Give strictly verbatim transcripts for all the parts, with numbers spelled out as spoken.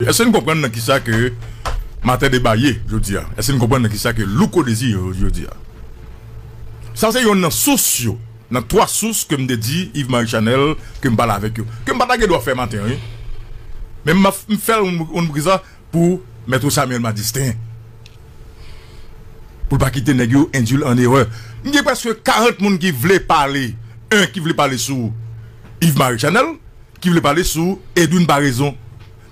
Èske n konprann nan kisa ke Maten Deba ye jodi a? Èske n konprann nan kisa ke Louko Désir ye jodi a? Sa se yonn nan sous yo, nan twa sous ke m te di Yves Marie Chanel ke m pale avèk yo. Ke m pa ta gen dwa fè maten an, wi. Men m ap, m fè l yon, yon pri sa pou Mèt Samuel Madistin. Pou l pa kite nèg yo endwi l an erè. M gen prèske karant moun ki vle pale. En, ki vle pale sou Yves Marie Chanel, ki vle pale sou Edwin Paraison.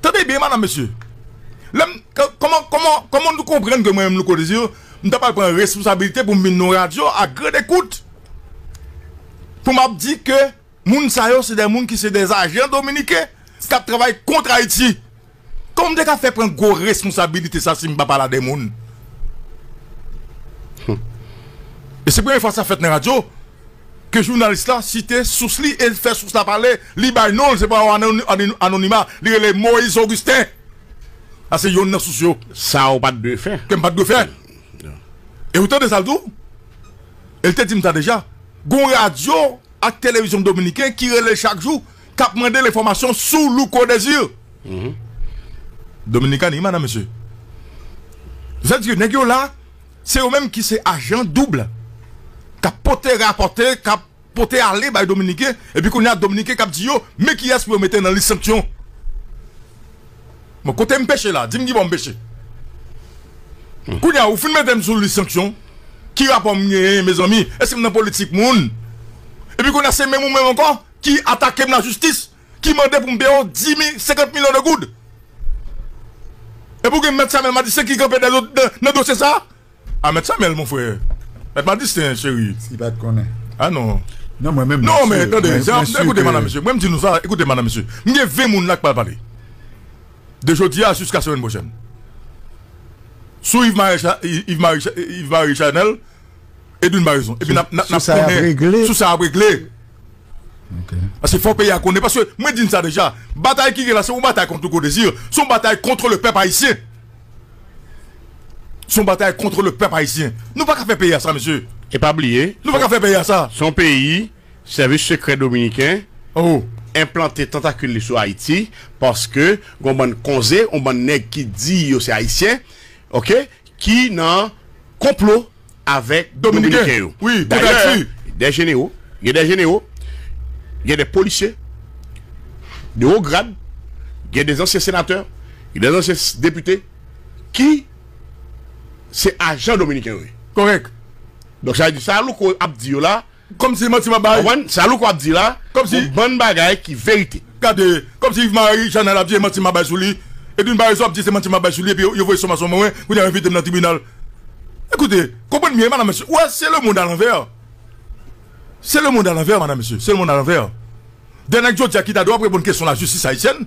Tande byen, madam, mesye. Lè m, k-, kòman, kòman, kòman nou konprann ke mwen menm, Louko Désir, m ta pral pran responsabilite pou m vin nan radyo a Grande Écoute pou m ap di ke moun sa yo se de moun ki se de ajan dominiken k ap travay kont Ayiti. Kòman m te ka fè pran gwo responsabilite sa si m pa pale a de moun? E se premye fwa sa fèt nan radyo ke jounalis la site sous li e fè sous la pale, li bay non l, se pa anoni-, anoni-, anonima, li rele Moïse Augustin. Sa se yonn nan sous yo. Sa ou pa t dwe fè. Ke m pa t dwe fè. E ou tande sa l di w? E l te di m sa deja. Gon radyo ak televizyon dominiken ki rele l chak jou, k ap mande l enfòmasyon sou Louko Désir. Dominikani, madam, mesye. Sa di nèg yo la, se yo menm ki se ajan doub, k ap pote rapòte, k ap pote ale bay dominiken, epi kounye a dominiken k ap di yo, men kiyès pou yo mete nan lis sanksyon. Bon, kote m peche la? Di m ki bò m peche. Kounye a, ou fin mete m sou lis sanksyon. Ki rapò m genyen, mezanmi? Èske m nan politik moun? Epi kounye a, se menm ou menm ankò ki atake m lajistis, ki mande pou m peye w dis mil, senkant milyon de goud. Epi w gen Mèt Samuel Madistin ki kanpe dèyè do-, nan, nan dosye sa a? A Mèt Samuel, mon frè. Mèt Madistin, cheri. Si pa t konnen. A non. Non, mwen menm, non, men tande, se ap, ekoute, madam, mesye. Mwen, m di nou sa, ekoute, madam, mesye. M gen ven moun la k pral pale. De jodi a jiska semèn pwochèn. Sou Yves Marie Cha-, Yves Marie Cha-, Yves Marie Chanel, Edwin Paraison. Epi n ap, n ap, n ap konnen sou sa y ap regle. Paske fò peyi a konnen. Paske mwen di n sa deja. Batay ki gen la, se yon batay kont Louko Désir. Se yon batay kont le pèp ayisyen. Se yon batay kont le pèp ayisyen. Nou pa ka fè peyi a sa, mesye. E pa bliye, nou pa ka fè peyi a sa. Se yon peyi, sèvis sekrè dominiken enplante tantakil li sou Ayiti, paske gon bann konze, yon bann nèg ki di yo se ayisyen, oke, ki nan konplo avèk dominiken yo. Wi, dayè, de jenewo, gen de jenewo, gen de polisye, de wo grad, gen de zansyen senatè, gen de zansyen depite, ki se ajan dominiken yo ye. Kòrèk. Donk, sa vle di, sa Louko ap di yo la, kòmsi manti m ap bay. Konprann? Sa Louko ap di la, kòmsi yon bann bagay ki verite. Gade, kòmsi Yves Marie Chanel ap di e manti m ap bay sou li. Edwin Paraison ap di se manti m ap bay sou li, epi yo, yo voye somasyon ban mwen, kounye a yo envite m nan tribinal. Ekoute, konprann byen, madam, mesye. Wè, se le monde à l'envers. Se le monde à l'envers, madam, mesye. Se le monde à l'envers. De nèg jodi a ki ta dwe ap reponn kesyon lajistis ayisyèn,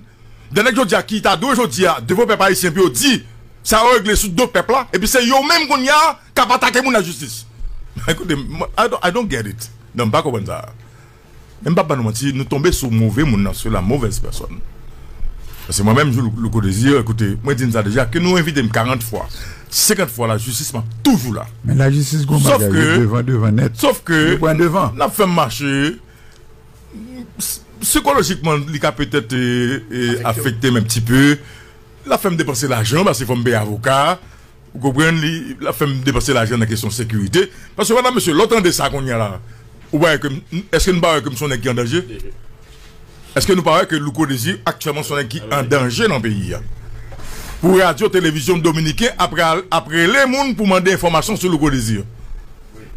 de nèg jodi a ki ta dwe jodi a devan pèp ayisyen pou yo di sa yo regle sou do pèp la, epi se yo menm kounye a k ap atake moun lajistis. Ekoute, mwen, I don't, I don't get it. Non, m pa konprann sa. Men m p ap ba nou manti, nou tonbe sou move moun nan, sou la mauvaise personne. Paske mwen menm, Jou-, Louko Désir, ekoute, mwen di n sa deja, ke nou envite m karant fwa, senkant fwa lajistis, m ap toujou la. Men lajistis gon bagay, yo devan, devan nèt. Sòf ke, yo pran devan. N ap fè m mache, s-, sikolojikman, li ka petèt, e, e, afekte m un petit peu. L ap fè m depanse lajan, paske fò m peye avoka. Ou konprann, li, l ap fè m depanse lajan nan kesyon sekirite. Paske, madam, mesye, lè w tande sa kounye a la, ou pa wè ke m, èske nou pa wè ke m se yon nèg ki an danje? Èske nou pa wè ke Louko Désir aktyèlman se yon nèg ki an danje nan peyi a? Pou radyo, televizyon dominiken ap, ap rele moun pou mande enfòmasyon sou Louko Désir.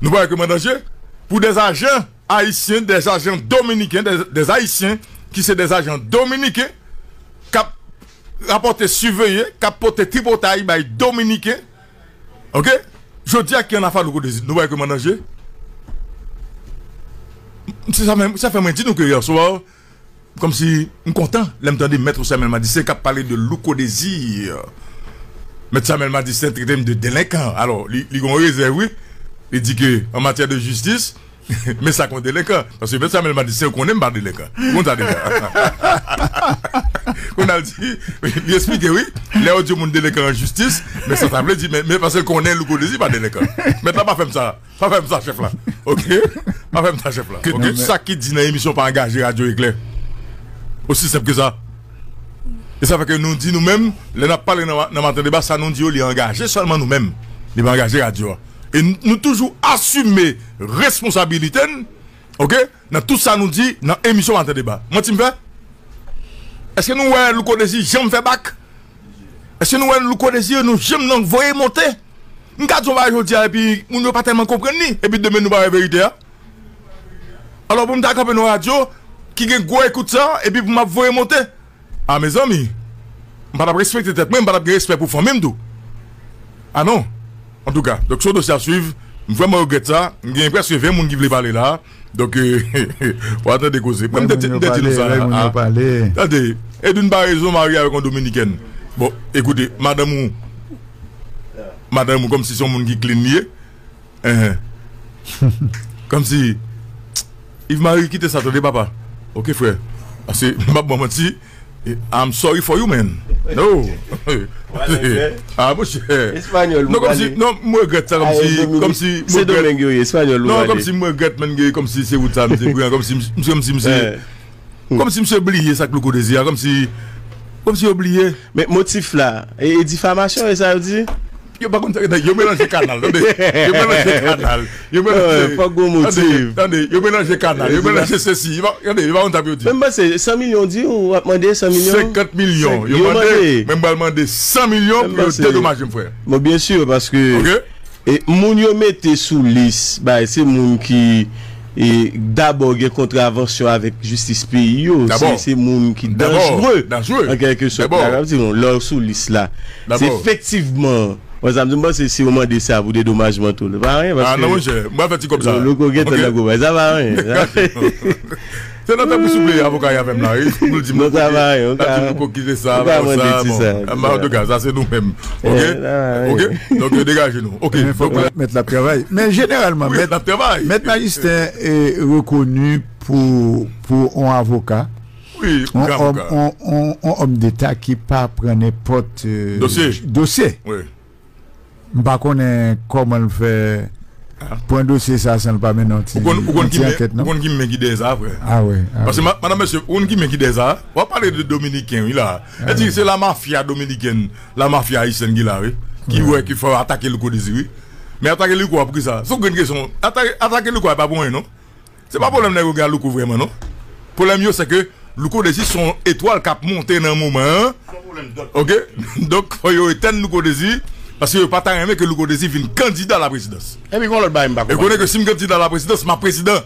Nou pa wè ke m an danje? Pou dèzajan ayisyen, dèzajan dominiken, dè, dèzayisyen ki se dèzajan dominiken, k ap rapòte, siveye, k ap pote tripotay bay dominiken. Oke? Jodi a ki an afè Louko Désir, nou pa wè ke m an danje? Se sa menm, sa fè mwen di nou ke yè swa, kòmsi m kontan lè m tande Mèt Samuel Madistin k ap pale de Louko Désir. Mèt Samuel Madistin trete m de delenkan. Alò, li, li gen yon rezèv, wi. Li di ke, an matyè de jistis, men sa k yon delenkan. Paske Mèt Samuel Madistin, ou konnen m pa delenkan. Ou konn sa deja. Kounye a l di, li eksplike, wi. Lè yo di yon moun delenkan an jistis, men sa sa vle di, men, men paske l konnen Louko Désir pa delenkan. Mèt la pa fè m sa. Pa fè m sa, chèf la. Oke? Pa fè m sa, chèf la. Ke tout sa ki di nan emisyon pa angaje Radyo Eklè. Osi senp ke sa. E sa fè ke nou di nou menm, lè n ap pale nan, nan Maten Deba, sa nou di yo, li angaje sèlman nou menm. Li pa angaje radyo a. E n-, nou toujou asime responsabilite n, oke, nan tout sa nou di nan emisyon Maten Deba. Manti m fè? Èske nou wè Louko Dezi janm fè bak? Èske nou wè Louko Dezi nou janm nan voye monte? M ka di yon bagay jodi a, epi moun yo pa tèlman konprann li, epi demen nou pa wè verite a. Alò, pou m ta kanpe nan radyo ki gen gwo ekout sa, epi pou m ap voye monte. A, mezanmi, m pa t ap respekte tèt mwen, m pa t ap gen respè pou fanmi m tou. A non. Antouka, donk, se yon dosye a swiv. M vrèman regrèt sa. M gen prèske ven moun ki vle pale la. Donk, euh, w a tande koze. Mwen, m te di, m te di nou sa. Tande, Edwin pa rezon, mari avèk yon dominikèn. Bon, ekoute, madanm ou, madanm ou kòmsi se yon moun ki clean li ye. Enhen. Kòmsi, Yves Marie, kite sa, tande, papa. Oke, frè. Paske, m ap ban manti, I'm sorry for you, man. No. Ah, monchè. Espanyòl, non, kòmsi, non, m regrèt sa, kòmsi, kòmsi, se Domeng yo ye, Espanyòl, non, kòmsi m regrèt, man, gen, kòmsi se wout sa, misye pran, kòmsi, misye, kòmsi, misye, kòmsi misye bliye sa k Louko Dezi a, kòmsi, kòmsi yo bliye. Men motif la, e, e difamasyon, e sa yo di? Yo pa konn sa, yo melanje kanal, tande. Yo melanje kanal. Yo melanje, fòk gon motif. Tande, yo melanje kanal, yo melanje sesi. Yo pa, tande, yo pa konn sa pou yo di. Men m panse san milyon di ou ap mande san milyon. Senkant milyon. Yo mande, men m pral mande san milyon pou yo dedomaje m, frè. Bon, byen si, paske e moun yo mete sou lis, bay, se moun ki e dabò gen kontravansyon avèk jistis peyi yo. Se, se moun ki danjre, an kèlke sòt. Lè w sou lis la, se efektivman, mwen, sa m di, m panse si yo mande sa pou dedomajman tou, li pa anyen, paske Louko gentan nan gwo bagay, sa pa anyen. Se nan tan pou souple avoka y avè m la, wi. Pou l di m, non, sa pa anyen, Louko kite sa, pa sa, bon. Antouka, sa se nou menm. Oke? Oke? Donk, degaje nou. Oke. Fòk mèt la ap travay. Men jeneralman, mèt, mèt majistra rekoni pou, pou yon avoka, yon òm, yon, yon, yon òm deta ki pa pran nenpòt, euh, dosye. Dosye. M pa konnen kòman l fè pran dosye sa san l pa mennen yon ti, yon ti ankèt, non? Ou konn ki men ki dèyè sa, frè? Ah, wi, ah, wi. Paske, madanm, mesye, ou konn ki men ki dèyè sa? W ap pale de Dominiken, wi, la. E di, se la mafya dominikèn, la mafya ayisyèn ki la, wi. Ki wè, ki fè atake Louko Dezi, wi. Men atake Louko a pou ki sa? Se yon grenn kesyon. Atake, atake Louko a pa pou anyen, non. Se pa pwoblèm nèg yo gen a Louko vrèman, non. Pwoblèm yo, se ke Louko Dezi se yon etwal k ap monte nan moman an. Oke? Donk, fò yo etèn Louko Dezi, paske yo pa ta renmen ke Louko Dezi vin kandida la prezidans. Epi gon lòt bagay m pa konprann. Yo konnen ke si m kandida la prezidans, m ap prezidan.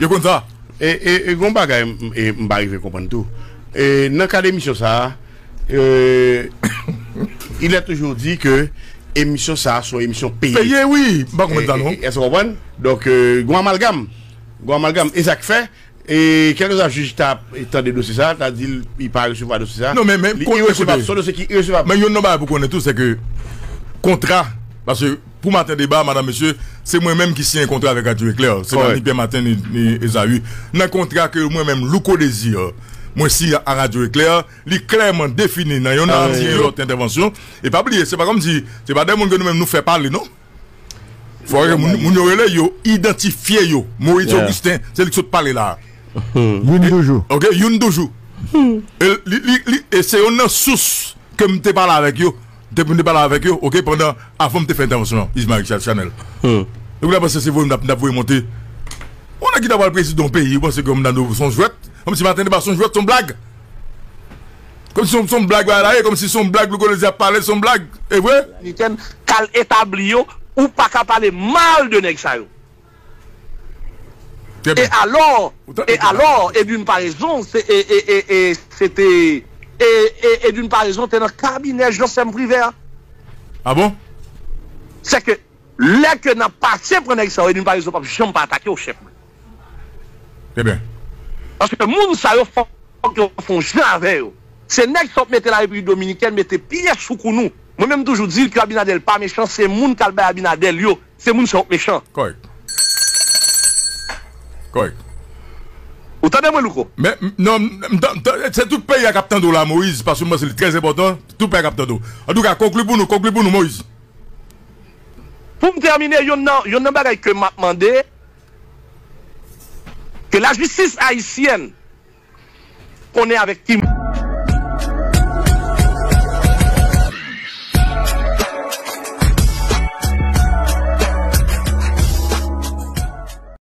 Yo konn sa. E, e, e gon bagay m, e, m pa rive konprann tou. E nan kad emisyon sa a, e, il est toujours dit que emisyon sa a se yon emisyon peye. Peye, wi. M pa konprann sa, non. E, e, èske w konprann? Donk, e, gon amalgam. Gon amalgam. E sa k fè, e, kèlkeswa jij ta tande dosye sa, ta di l, li pa resevwa dosye sa. Non, men, men, li iresevab. Se yon dosye ki iresevab. Men youn nan bagay pou konnen tou, se ke kontra, paske pou Maten Deba, madanm, mesye, se mwen menm ki siyen kontra avèk Radyo Eklè. Se pa ni Pierre Martin, ni, ni Esaü. Nan kontra ke mwen menm, Louko Dezi, mwen siyen a Radyo Eklè, li klèman defini nan youn nan lòt entèvansyon. E pa bliye, se pa kòmsi, se pa de moun ke nou menm nou fè pale, non. Fò ke moun, moun yo rele, yo idantifye yo. Moïse Augustin, se li k sot pale la. Youn toujou. Oke, youn toujou. E li, li, li, e se youn nan sous ke m te pale avèk yo. Depi m te pale avèk yo, oke, pandan, avan m te fè entèvansyon an, Ismaël Cha-, Chanel. Epi la panse se voye m t ap, m t ap voye monte. Ou nèg ki ta pral prezidan yon peyi, ou panse ke m nan se yon jwèt? Kòmsi Maten Deba se yon jwèt, se yon blag. Kòmsi se yon, se yon blag bagay la ye, kòmsi se yon blag, Louko Dezi ap pale, se yon blag. E vre? Dominiken k al etabli yo, ou pa ka pale mal de nèg sa yo. E alò, e alò, Edwin Paraison, se, e, e, e, e, se te, e, e, Edwin Paraison te nan kabinè Jean Sem Privert. Ah bon? Se ke, lè ke n ap pase pran nèg sa yo, Edwin Paraison p ap janm pa atake w, chèf mwen. Ebyen. Paske moun sa yo, fòk yo fè yon jan avè yo. Se nèg sa w ap mete la Repiblik Dominikèn, mete pyè sou kou nou. Mwen menm toujou di l ke Abinader pa mechan, se moun k al bay Abinader yo. Se moun sa yo k mechan. Kòrèk. Kòrèk. Ou tande mwen, Louko? Men, m, non, m, m, m, se tout peyi a k ap tande w la, Moïse, paske m panse li trè enpòtan, tout peyi a k ap tande w. Antouka, konkli pou nou, konkli pou nou, Moïse. Pou m tèmine, yonn nan, yonn nan bagay ke m ap mande, ke lajistis ayisyèn konnen avèk ki moun.